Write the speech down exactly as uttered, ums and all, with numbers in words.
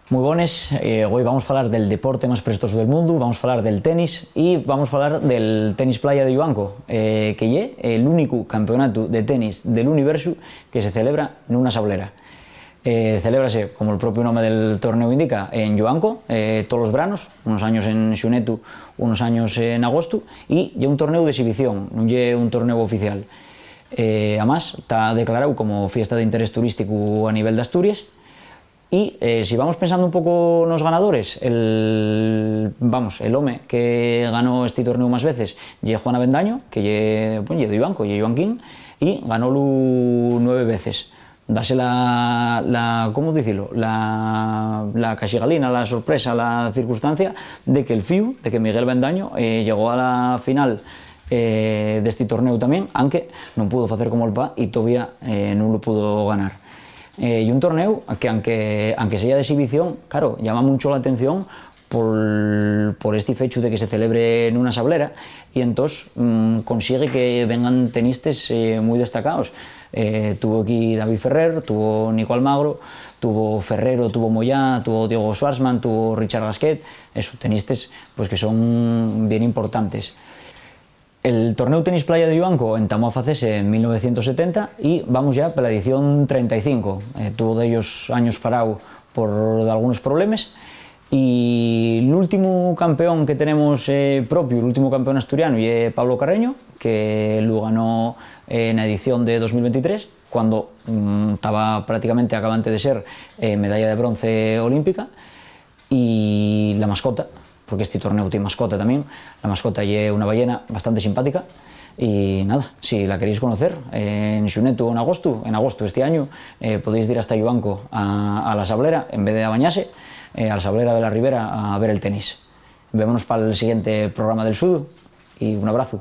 Mui bones, eh, güei vamos falar del deporte más prestosu del mundu, vamos falar del tenis y vamos falar del Tenis Playa de Yuanco, eh, que ye el únicu campeonatu de tenis del universu que se celebra nuna sablera. Eh, celébrase, como el propiu nome del torneu indica, en Yuanco, eh, tolos veranos, unos años en xunetu, unos años en agostu, y ye un torneu d'exhibición, nun ye un torneu oficial. Eh, amás, ta declaráu como fiesta d'interés turísticu a nivel d'Asturies. Y, eh, si vamos pensando un poco nos ganadores, el, vamos, el home que ganó esti torneu más veces ye Juan Avendaño, que ye, bueno, ye de Yuanco, ye yuanquín, y ganólu nueve veces. Dase la, la, ¿cómo dicilo? La, la caxigalina, la sorpresa, la circunstancia de que el fíu, de que Miguel Avendaño, eh, llegó a la final, eh, d'esti torneu tamién, anque nun pudo facer como el pa y tovía, eh, nun lo pudo ganar. Eh, ye un torneu que, anque, anque seya d'exhibición, claro, llama muncho l'atención por, por esti fechu de que se celebre nuna sablera y entós, mm, consigue que vengan tenistes, eh, mui destacaos. Eh, tuvo equí David Ferrer, tuvo Nico Almagro, tuvo Ferrero, tuvo Moyá, tuvo Diego Schwartzman, tuvo Richard Gasquet, eso, tenistes, pues, que son bien importantes. El torneu Tenis Playa de Yuanco entamó a facese en mil novecientos setenta y vamos ya pa la edición trenta y cinco. Eh, tuvo dellos años parao por dalgunos problemes y l'últimu campeón que tenemos, eh, propiu, l'últimu campeón asturianu, ye Pablo Carreño, que lu ganó, eh, na edición de dos mil veintitrés, cuando, mm, taba prácticamente acabante de ser, eh, medalla de bronce olímpica. Y la mascota, porque esti torneu tien mascota tamién, la mascota ye una ballena bastante simpática. Y nada, si la queréis conocer, eh, en xunetu o en agostu, en agostu esti añu, eh, podéis dir hasta Yuanco a, a la sablera, en vez de a bañase, eh, a la sablera de la Ribera a ver el tenis. Vémonos pal siguiente programa del Sudu y un abrazu.